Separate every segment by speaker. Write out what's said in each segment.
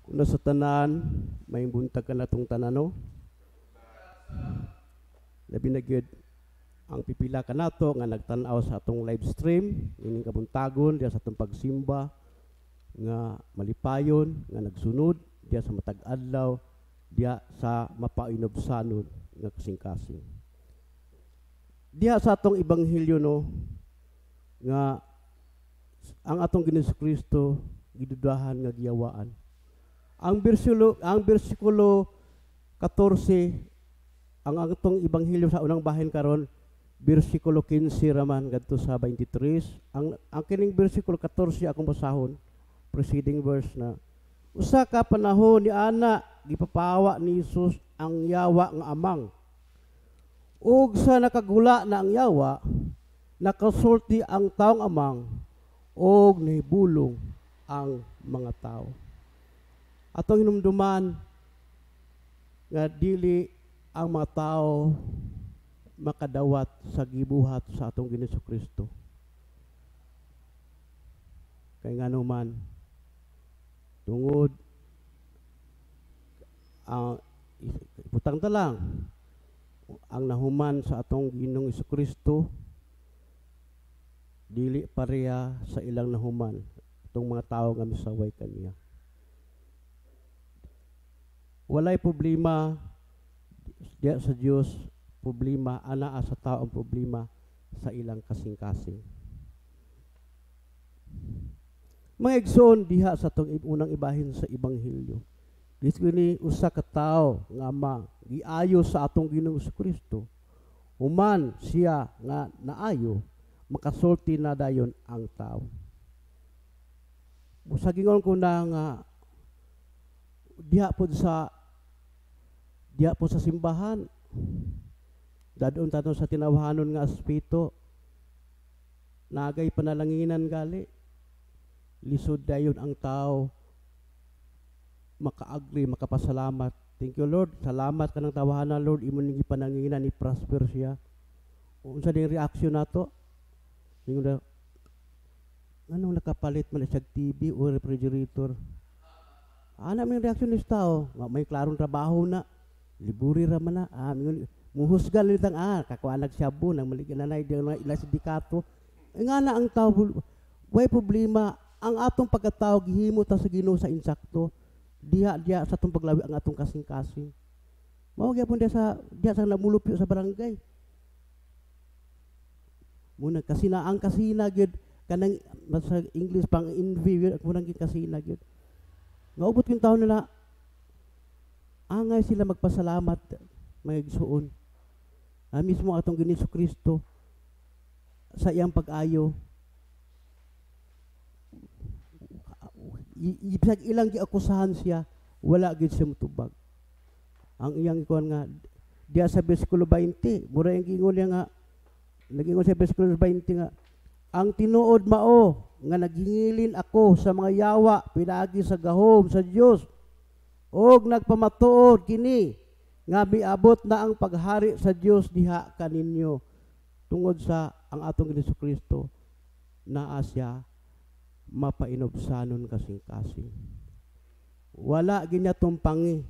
Speaker 1: Una sa tanan, maayong buntag kanatong tanan, no? Labi na gyud ang pipila kanato nga nagtan-aw sa atong live stream ining kabuntagon diya sa atong pagsimba nga malipayon nga nagsunod diya sa matag adlaw diya sa mapainubsanon nga kasing-kasing. Diha sa atong ebanghelyo, no, nga ang atong Ginoong Kristo gidudahan nga giyawaan. Ang bersikulo 14, ang atong ebanghelyo sa unang bahin karon bersikulo 15 raman ngadto sa 23. Ang kining bersikulo 14 akong basahon, preceding verse na usa ka panahon ni ana gipapawa ni Jesus ang yawa nga amang. Ug sa nakagula na ang yawa, nakasulti ang taong amang ug nahibulong ang mga tao. Atong hinumduman nga dili ang mga tao makadawat sa gibuhat sa atong Ginoong Kristo. Kay ngano man, tungod ang butang ta lang ang nahuman sa atong Ginoong Kristo dili pareha sa ilang nahuman itong mga tao nga misaway kaniya. Walay problema diya sa Dios, problema anaa sa tao, ang problema sa ilang kasing-kasing. Mga igsoon, diha sa atong unang ibahin sa ebanghelyo. Dito ni usa ka tawo nga ma giayo sa atong Ginoong Kristo. Human siya nga naayo, makasulti na dayon ang tao. Sa gingon ko na nga diha po sa simbahan, dadon tato sa tinawahanon nga aspeto, nagay panalanginan gali, lisod dayon ang tao maka-agree, makapasalamat. "Thank you, Lord. Salamat kanang tawahanan, Lord, imo ning gipananginan ni prosper siya." Unsa din reaction nato? Ingon na, "Anong nakapalit man siya TV o refrigerator?" Ana may reaksyon ni tao, nga may klarong trabaho na, liburi ra man na, mingon, muhusga litang, kakuha nagsyabo, nang maligyan na na, ila sindikato. Eh, nga na ang tao, way problema, ang atong pagkatao, gihimo ta sa Ginoo sa insakto, diha diha sa atong paglawi ang atong kasing-kasing. Mao gyapon diha sa namulupyo sa barangay. Muna kasina ang kasina gyud kanang sa English pang envy gyud munang kasina gyud. Nga ubot yung taon nila, angay sila magpasalamat, mga igsuon. Ah, mismo atong Ginoong Kristo sa iyang pag-ayo, ibig ilang giakusahan siya, wala gid siya mutubag. Ang iyang ikuan nga diha sa bersikulo 20, mura yung giingon niya nga nagingon sa bersikulo 20 nga ang tinuod mao nga naghingilin ako sa mga yawa pinaagi sa gahom sa Dios og nagpamatuod kini nga miabot na ang paghari sa Dios diha kaninyo, tungod sa ang atong Ginoong Kristo naa siya mapainubsanon kasing-kasing. Wala ginya tumpangi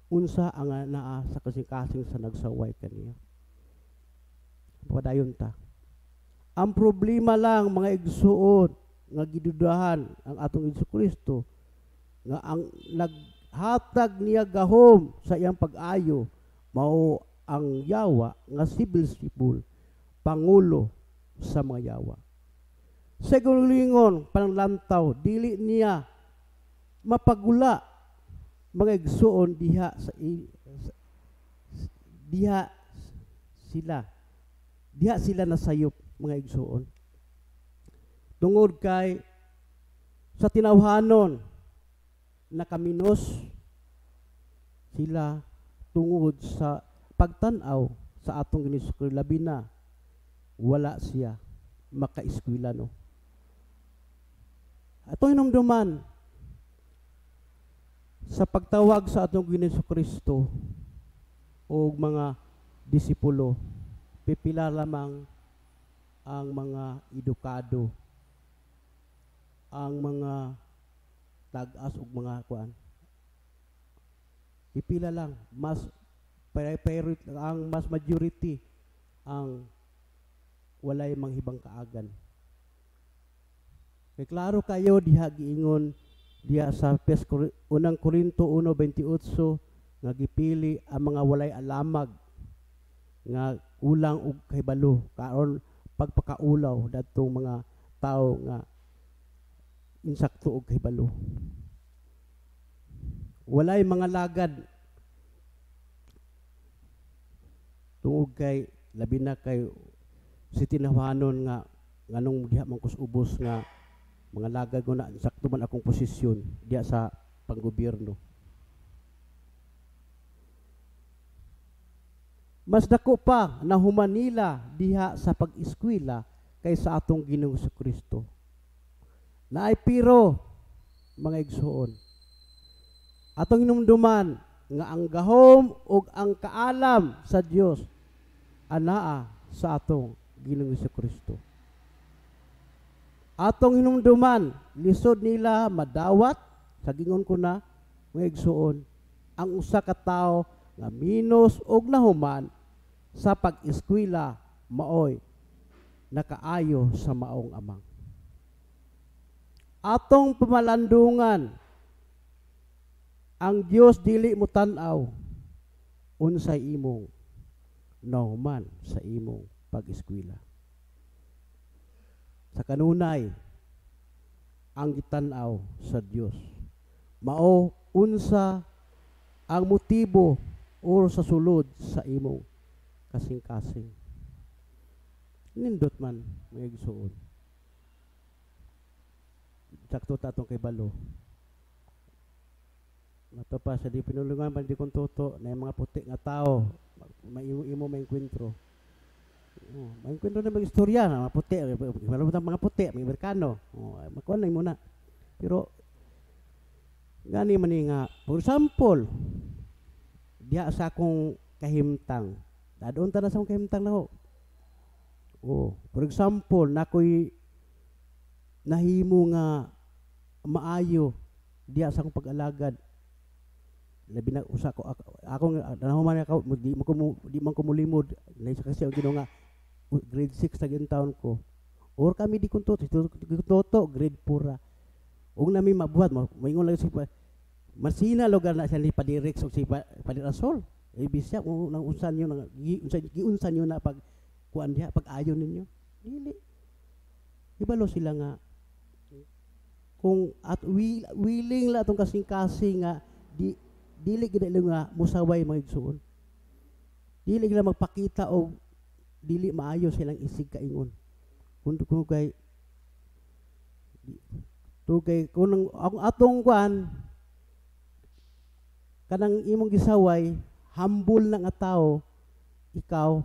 Speaker 1: unsa ang naa sa kasing-kasing sa nagsaway kaniya. Padayon ta. Ang problema lang, mga igsuon, nga gidudahan ang atong Hesus Kristo nga ang naghatag niya gahom sa iyang pag-ayo mao ang yawa nga si Beelzebul, pangulo sa mga yawa. Sa lingon pananglantaw, dili niya mapagula, mga igsuon, diha sila nasayop, mga igsuon, tungod kay sa tinawhanon nakaminos sila tungod sa pagtan-aw sa atong Ginoong, labi na wala siya makaeskwela, no. Atong hinumduman sa pagtawag sa atong Ginoong Kristo o mga disipulo, pipila lamang ang mga edukado, ang mga tag-as ug mga kuan. Pipila lang, mas pero ang mas majority ang walay manghibang kaagan. Kay klaro kayo diha giingon diha sa unang Korinto 1:28 nga gipili ang mga walay alamag nga kulang og kahibalo karon pagpakaulaw dadtong mga tawo nga insakto og kahibalo. Walay mga lagad tungod kay labi na kay si tinawanon nga nganong diha man kus ubos nga mga lagad ko na sakto man akong posisyon diha sa panggobyerno. Mas dako pa na humanila diha sa pag-eskwela kaysa atong Ginoong Kristo. Naay pero mga igsoon. Atong hinumduman nga ang gahom ug ang kaalam sa Dios anaa sa atong Ginoong Kristo. Atong hinumduman lisod nila madawat sa gingon ko na mga igsoon ang usa ka tawo nga minus og nahuman sa pag-eskwela maoy nakaayo sa maong amang. Atong pamalandungan ang Dios dili mo tan-aw unsay imong nahuman sa imong pag-eskwela. Sa kanunay ang gitan-aw sa Dios mao unsa ang motibo or sa sulod sa imong kasing-kasing. Nindot man mga igsoon. Sakto ta atong kay balo. Mato pa sa di pinulungan pa di kong toto na yung mga puti nga tao maimo may enkwentro. Oh, may enkwentro na mga istorya na mga puti, malabot ang mga puti, mga Amerikano. Oh, makuha na muna. Pero gani man ni nga, for example, diha sa akong kahimtang. Dadon ta na sa akong kahimtang na ho. Oh, for example, nakoy nahimo nga maayo diha sa akong pag-alagad. Labi na usa ko ako nahuman ako di man ko mulimod lahi sa kasi ang Ginoo nga grade 6 na taon ko. Or kami di kun toto, toto grade 4 ra. Ug nami mabuhat moingon lang si masina lugar na siya ni Padirex o si Padirasol. Eh bisya kung nang unsan niyo nang giunsan giunsan niyo na pag kuan diha pag ayon ninyo. Dili. Ibalo sila nga kung at willing la atong kasing-kasing nga di dili gid nga musaway mga igsuon. Dili gid magpakita og dili maayo silang isig kaingon. Kung kay tugay kung ang atong kuan kanang imong gisaway hambol na nga tao, ikaw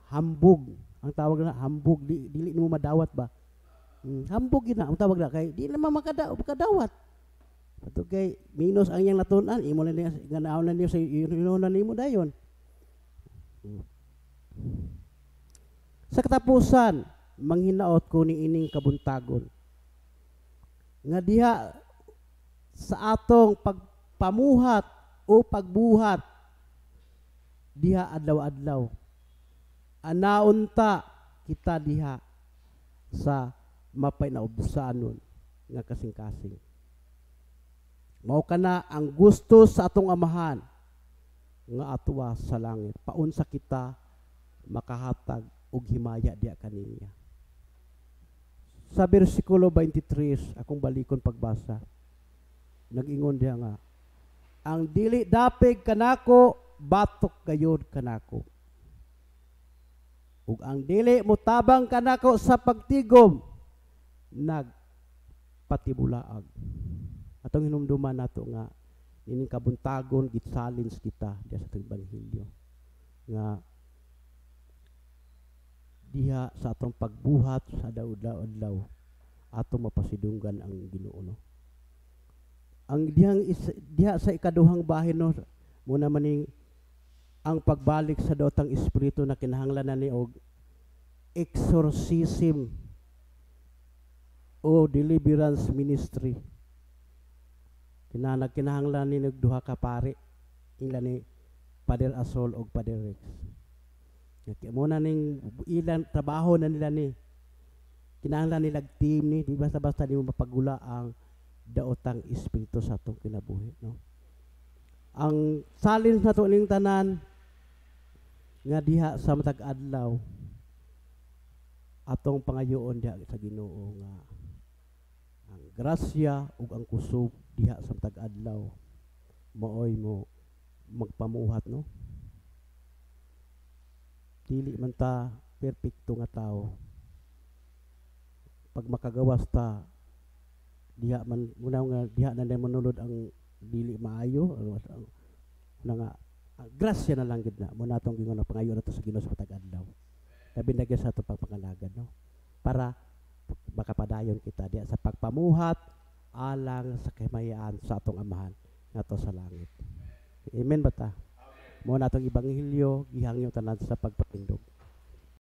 Speaker 1: hambog ang tawag na hambog, di, dili nimo madawat ba? Hambog gid na ang tawag na kay di naman makadawat. Ato kay minus ang iyang natun-an, imo na niya ganaon na niyo sa na nimo dayon. Sa katapusan, manghinaot ko ni ining kabuntagon nga diha sa atong pagpamuhat o pagbuhat diha adlaw-adlaw anaunta kita diha sa mapay naubsanon nga kasing-kasing. Mao kana ang gusto sa atong Amahan nga atuwa sa langit. Paunsa kita makahatag og himaya diha kaninya. Sa bersikulo 23, akong balikon pagbasa. Nag-ingon diha nga, ang dili dapig kanako, batok gayod kanako. Ug ang dili motabang kanako sa pagtigom, nagpatibulaag. Atong hinumduman nato nga ining kabuntagon gitsalins kita diha sa atong ebanghelyo nga diha sa atong pagbuhat sa adlaw-adlaw atong mapasidunggan ang Ginoo, no. Ang dihang diha sa ikaduhang bahin, no, muna maning ang pagbalik sa dotang espiritu na kinahanglan na ni og exorcism o deliverance ministry. Kinahanglan ni nagduha ka pare. Ila ni Pader Asol og Pader Rex. Nga mo na ning ilang trabaho na nila ni. Kinahanglan nila team ni, di basta-basta di mo mapagula ang daotang espiritu sa atong kinabuhi, no? Ang challenge nato ning tanan nga diha sa matag adlaw atong pangayoon diha sa Ginoo nga ang grasya ug ang kusog diha sa matag adlaw maoy mo magpamuhat, no? Dili man ta perpekto nga tao. Pag makagawas ta diha man muna nga diha na manulod ang dili maayo na nga grasya na lang gid na mo natong gingon na pangayo nato sa Ginoo sa matag adlaw, labi na gyud sa atong pagpangalagad, no, para makapadayon kita diha sa pagpamuhat alang sa kahimayaan sa atong Amahan ngadto sa langit. Amen ba ta? Mo na atong ebanghelyo gihangyo tanan sa pagpatindog.